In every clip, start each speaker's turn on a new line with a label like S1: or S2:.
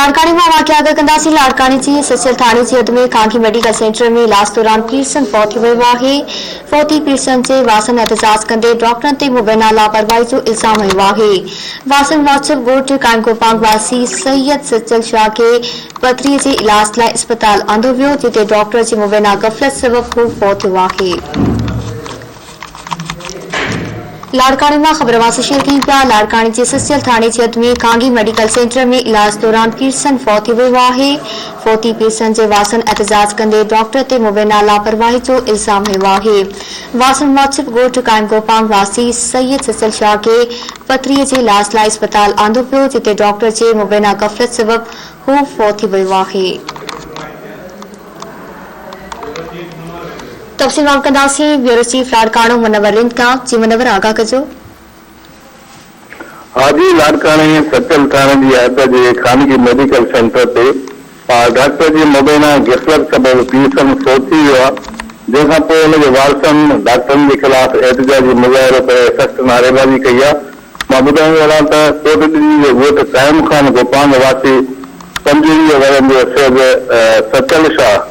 S1: لاڙڪاڻي مان واقعا آگاهه ڪنداسين، لاڙڪاڻي جي سچل ٿاڻي جي حد ۾ خانگي ميڊيڪل سينٽر ۾ علاج دوران پيرسن فوت ٿي ويو آهي، فوتي پيرسن جي وارثن احتجاج ڪندي ڊاڪٽرن تي مبينا لاپرواهي جو الزام هنيو آهي، وارثن موجب ڳوٺ قائم گوپانگ واسي سيد سچل شاهه کي پٿري جي علاج لاء اسپتال آندو ويو، جتي ڊاڪٽر جي مبينا غفلت سبب هو فوت ٿيو آهي. لاڙڪاڻي مان خبر اوهان سان شيئر ڪيون پيا، لاڙڪاڻي جي سسيل ٿاڻي جي حد ۾ خانگي ميڊيڪل سينٽر ۾ علاج دوران پيرسن فوت ٿي ويو آهي، فوتي پيرسن جي وارثن احتجاج ڪندي ڊاڪٽر تي مبينا لاپرواهي جو الزام هنيو آهي، وارثن موجب ڳوٺ قائم گوپانگ واسي سيد سچل شاهه کي پٿري جي علاج لاء اسپتال آندو ويو، جتي ڊاڪٽر جي مبينا غفلت سبب هو فوت ٿي ويو آهي. تفصيل معلوم ڪنداسين بيورو چيف لاڙڪاڻو منور رند کان جي منور آگاهه ڪجو.
S2: حاجي لاڙڪاڻي سچل ٿاڻي جي حد جي خانگي ميڊيڪل سينٽر تي ڊاڪٽر جي مبينا غفلت سبب پيرسن فوت ٿي ويو آهي جنهن کان پوء ان جي وارثن ڊاڪٽرن جي خلاف احتجاجي مظاهرو ڪري سخت نعريبازي ڪئي آهي مان ٻڌائيندو هلان ته ڪوٽڏجي جي ڳوٺ قائم خان گوپانگ واسي 25 ورهين جو سيد سچل شاهه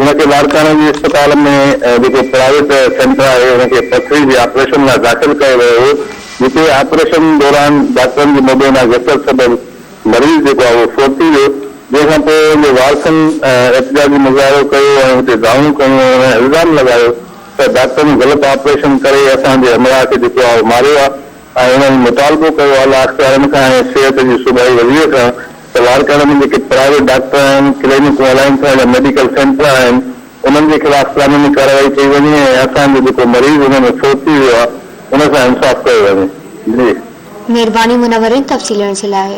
S2: ان کي لاڙڪاڻي جي اسپتال ۾ جيڪو پرائيويٽ سينٽر آهي ان کي پٿري جي آپريشن لاء داخل ڪيو ويو هو جتي آپريشن دوران ڊاڪٽرن جي مبينا غفلت سبب مريض جيڪو آهي اهو فوت ٿي ويو جنهن کان پوء ان جي وارثن احتجاجي مظاهرو ڪيو ۽ اتي دانهون ڪيون ۽ انهن الزام لڳايو ته ڊاڪٽرن غلط آپريشن ڪري اسان جي همراهه کي جيڪو آهي ماريو آهي ۽ انهن مطالبو ڪيو اعليٰ اختيارين کان ۽ صحت جي صوبائي وزير کان ته لاڙڪاڻي ۾ جيڪي پرائيويٽ ڊاڪٽر آهن، ڪلينڪون هلائين ٿا يا ميڊيڪل سينٽر آهن انهن جي خلاف قانوني ڪارروائي ڪئي وڃي ۽ اسان جو جيڪو مريض ان ۾ فوت ٿي ويو آهي ان سان انصاف ڪيو وڃي. جي.
S1: مھرباني منورين تفصيل ڏيڻ جي لاء.